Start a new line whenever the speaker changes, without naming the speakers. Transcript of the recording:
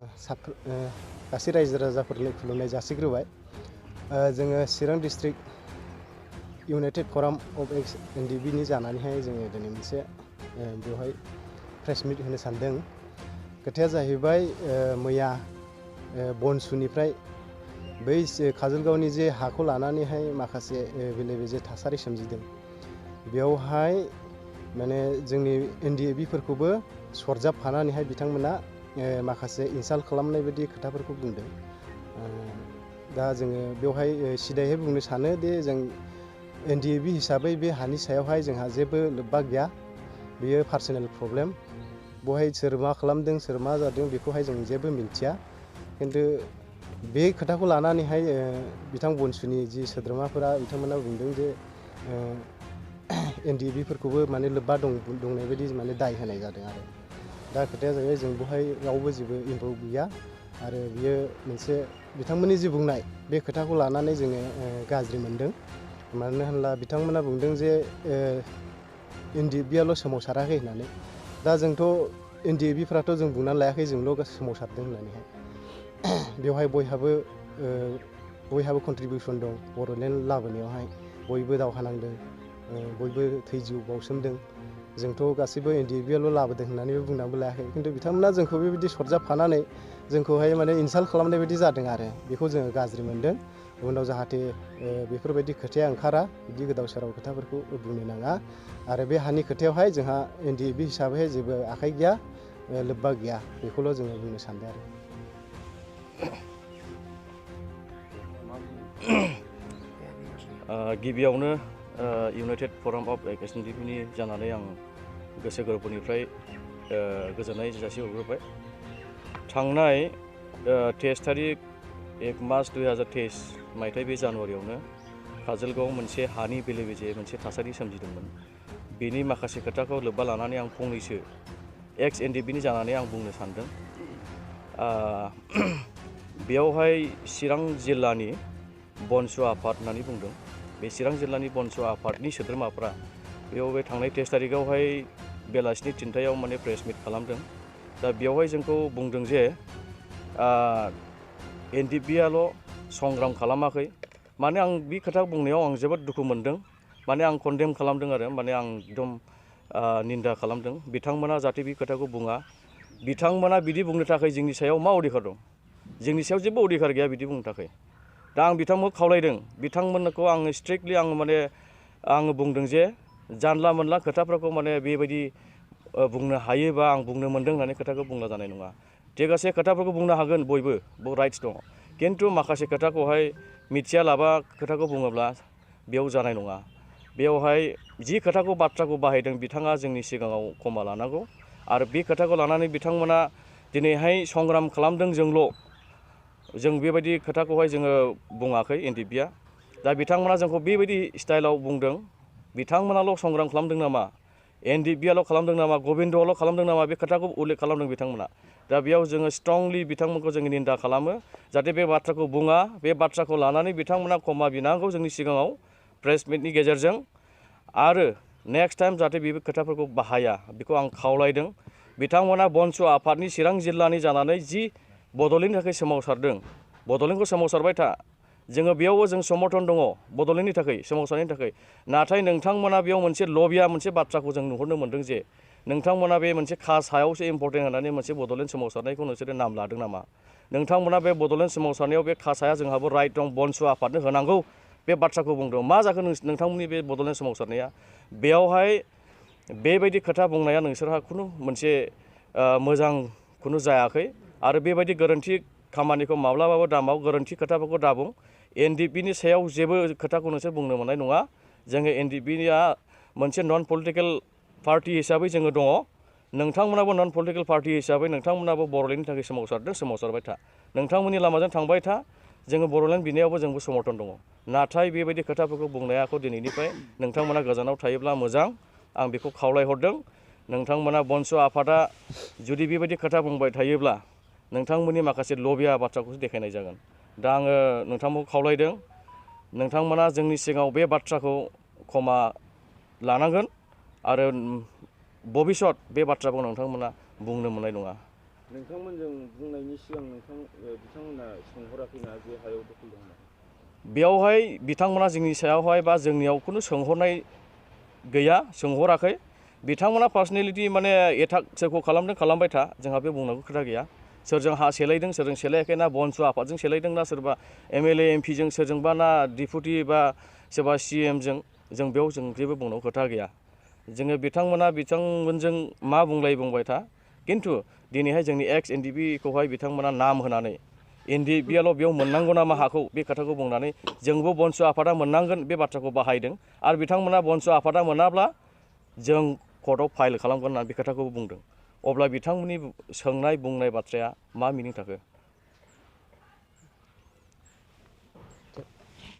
गासै रायजो राजाफोरनो खुलुमनाय जासिग्रोबाय। जोङो चिरां डिस्ट्रिक्ट इउनाइटेड फराम अफ एक्स एनडिबि नि जानानैहाय जोङो दिनै मोनसे बेवहाय प्रेस मिट होनो सानदों। खोथाया जाहैबाय मैया बनसुनिफ्राय बै काजलगावनि जे हाखौ लानानैहाय माखासे बेले बेजे थासारि सोमजिदों, बेवहाय माने जोंनि एनडिएबि फोरखौबो सरजाबफानानैहाय बिथांमोना माखासे इनसाल्ट खालामनाय बायदि खोथाफोरखौ बुंदों। दा जोङो बेवहाय सिदायै बुंनो सानो दि जों एनडिएबि हिसाबै बे हानि सायावहाय जोंहा जेबो लोब्बा गैया। बेयो पार्सनेल प्रब्लेम। बेवहाय सोर मा खालामदों सोर मा जादों बेखौहाय जों जेबो मिन्थिया। खिन्थु बे खोथाखौ लानानैहाय बिथां बनसुनि जि सोद्रोमाफोरा बिथांमोना बुंदों जे एनडिएबि फोरखौबो माने लोब्बा दंनाय बायदि माने दाय होनाय जादों आरो। दा खोथाया जाहैबाय जों बेवहाय रावबो जेबो इनभल्भ गैया आरो बियो मोनसे बिथांमोननि जि बुंनाय बे खोथाखौ लानानै जोङो गाज्रि मोनदों। मानो होनब्ला बिथांमोना बुंदों जे एनडिएबिआल' सोमावसाराखै होननानै। दा जोंथ' एनडिएबिफ्राथ' जों बुंनानै लायाखै जोंल' सोमावसारदों होननानैहाय। बेवहाय बयहाबो कन्ट्रिबिउसन दं बड'लेण्ड लाबोनायावहाय। बयबो दावहा नांदों, बयबो थै जिउ बावसोमदों। जोंथ' गासैबो एनडिएबिआल' लाबोदों होननानैबो बुंनानैबो लायाखै। खिन्थु बिथांमोना जोंखौ बेबायदि सरजाबफानानै जोंखौहाय माने इनसाल्ट खालामनाय बायदि जादों आरो। बेखौ जोङो गाज्रि मोनदों। उनाव जाहाथे बेफोरबायदि खोथाया ओंखारा, बिदि गोदाव सोराव खोथाफोरखौ बुंनो नाङा। आरो बे हानि खोथायावहाय जोंहा एनडिएबि हिसाबैहाय जेबो आखाइ गैया, लोब्बा गैया। बेखौल' जोङो बुंनो सानदों आरो।
गिबियावनो इउनाइटेड फराम अफ एक्स एनडिबिनि जानानै आं गोसो गोरबोनिफ्राय गोजोननाय जासिहरग्रोबाय। थांनाय 23 तारिख 1 मार्च 2023 मायथाइ बे जानुवारियावनो काजलगावआव मोनसे हानि बेले बेजे मोनसे थासारि सोमजिदोंमोन। बेनि माखासे खोथाखौ लोब्बा लानानै आं फंनैसो एक्स एनडिबिनि जानानै आं बुंनो सानदों। बेयावहाय चिरां जिल्लानि BoNSU आफाद होननानै बुंदों। बे चिरां जिल्लानि BoNSU आफादनि सोद्रोमाफ्रा बेयाव बे थांनाय 23 तारिखआवहाय बेलासिनि 3टायाव माने प्रेस मिट खालामदों। दा बेयावहाय जोंखौ बुंदों जे एनडिएबिआल' संग्राम खालामाखै। माने आं बे खोथा बुंनायाव आं जोबोद दुखु मोनदों। माने आं कन्डेम खालामदों आरो माने आं एकदम निन्दा खालामदों। बिथांमोना जाहाथे बे खोथाखौ बुङा। बिथांमोना बिदि बुंनो थाखाय जोंनि सायाव मा अधिकार दं? जोंनि सायाव जेबो अधिकार गैया बिदि बुंनो थाखाय। दा आं बिथांमोनखौ खावलायदों, बिथांमोनखौ आङो स्ट्रिक्टलि आङो बुंदों जे जानला मोनला खोथाफोरखौ माने बेबायदि बुंनो हायोबा आं बुंनो मोनदों होननानै खोथाखौ बुंला जानाय नङा। थिगासे खोथाफोरखौ बुंनो हागोन बयबो राइट्स दङ। खिन्थु माखासे खोथाखौहाय मिथियालाबा खोथाखौ बुङोब्ला बेयाव जानाय नङा। बेवहाय जि बाथ्राखौ बाहायदों बिथाङा जोंनि सिगाङाव क्षमा लानांगौ। आरो बे खोथाखौ लानानै बिथांमोना दिनैहाय संग्राम खालामदों जों बेबायदि खोथाखौहाय जोङो बुङाखै एनडिएबिआ। दा बिथांमोना जोंखौ बेबायदि स्टाइलाव बुंदों। बिथांमोनाल' संग्राम खालामदों नामा? एनडिएबिआल' खालामदों नामा? गबिन्दआल' खालामदों नामा? बे खोथाखौ उल्लेख खालामदों बिथांमोना। दा बेयाव जोङो स्ट्रंलि बिथांमोनखौ जोङो निन्दा खालामो। जाहाथे बे बाथ्राखौ बुङा, बे बाथ्राखौ लानानै बिथांमोना क्षमा बिनांगौ जोंनि सिगाङाव प्रेस मिटनि गेजेरजों। आरो नेक्स्ट टाइम जाहाथे बे खोथाफोरखौ बाहाया बेखौ आं खावलायदों। बिथांमोना BoNSU आफादनि चिरां जिल्लानि जानानै जि बड'लेण्डनि थाखाय सोमावसारदों, बड'लेण्डखौ सोमावसारबाय था। जोङो बेयावबो जों समर्थन दङ बड'लेण्डनि थाखाय सोमावसारनायनि थाखाय। नाथाय नोंथांमोना बेयाव मोनसे लबिया मोनसे बाथ्राखौ जों नुहुरनो मोनदों जे नोंथांमोना बे मोनसे कास्ट हायावसो इम्पर्टेन्ट होननानै मोनसे बड'लेण्ड सोमावसारनायखौ नोंसोरो नाम लादों नामा? नोंथांमोना बे बड'लेण्ड सोमावसारनायाव बे कास्ट हाया जोंहाबो राइट दं, BoNSU आफादनो होनांगौ बे बाथ्राखौ बुंदों। मा जाखो नोंथांमोननि बे बड'लेण्ड सोमावसारनाया? बेयावहाय बेबायदि खोथा बुंनाया नोंसोरहा खुनु मोनसे मोजां जायाखै। आरो बेबायदि गोरोन्थि खामानिखौ माब्लाबाबो दामाव, गोरोन्थि खोथाफोरखौ दाबुं। एनडिएबिनि सायाव जेबो खोथाखौ नोंसोर बुंनो मोननाय नङा। जोङो एनडिएबिआ मोनसे नन पलिटिकेल पार्टि हिसाबै जोङो दङ। नोंथांमोनाबो नन पलिटिकेल पार्टि हिसाबै नोंथांमोनाबो बड'लेण्डनि थाखाय सोमावसारदों, सोमावसारबाय था। नोंथांमोननि लामाजों थांबाय था। जोङो बड'लेण्ड बिनायावबो जोंबो समर्थन दङ। नाथाय बेबायदि खोथाफोरखौ बुंनायाखौ दिनैनिफ्राय नोंथांमोना गोजानाव थायोब्ला मोजां, आं बेखौ खावलायहरदों। नोंथांमोना BoNSU आफादा जुदि बेबायदि खोथा बुंबाय थायोब्ला नोंथांमोननि माखासे लबिया बाथ्राखौसो देखायनाय जागोन। दा आङो नोंथांमोनखौ खावलायदों, नोंथांमोना जोंनि सिगाङाव बे बाथ्राखौ क्षमा लानांगोन। आरो भबिष्यत बे बाथ्राखौ नोंथांमोना बुंनो मोननाय नङा।
नोंथांमोनजों बुंनायनि सिगां बिथांमोना सोंहराखैना जे हायाव दखल दं होनना?
बेयावहाय बिथांमोना जोंनि सायावहाय बा जोंनियाव खुनु सोंहरनाय गैया, सोंहराखै। बिथांमोना पार्सनेलिटि माने एटाक सोरखौ खालामदों खालामबाय था, जोंहा बे बुंनांगौ खोथा गैया। सोरजों हा सेलायदों सोरजों सेलायाखै ना BoNSU आफादजों सेलायदों ना सोरबा MLA MP जों सोरजोंबा ना डिपुटि बा सोरबा CM जों बेयाव जों जेबो बुंनांगौ खोथा गैया। जोङो बिथांमोनजों मा बुंबाय था, खिन्थु दिनैहाय जोंनि एक्स NDB खौहाय बिथांमोना नाम होनानै NDBआल' बेयाव मोननांगौ नामा हाखौ, बे खोथाखौ बुंनानै जोंबो BoNSU आफादा मोननांगोन बे बाथ्राखौ बाहायदों आरो बिथांमोना BoNSU आफादा मोनाब्ला जों कर्टआव फाइल खालामगोन होननानै बे खोथाखौ बुंदों। अब्ला बिथांमोननि सोंनाय बुंनाय बाथ्राया मा मिनिं थाखो?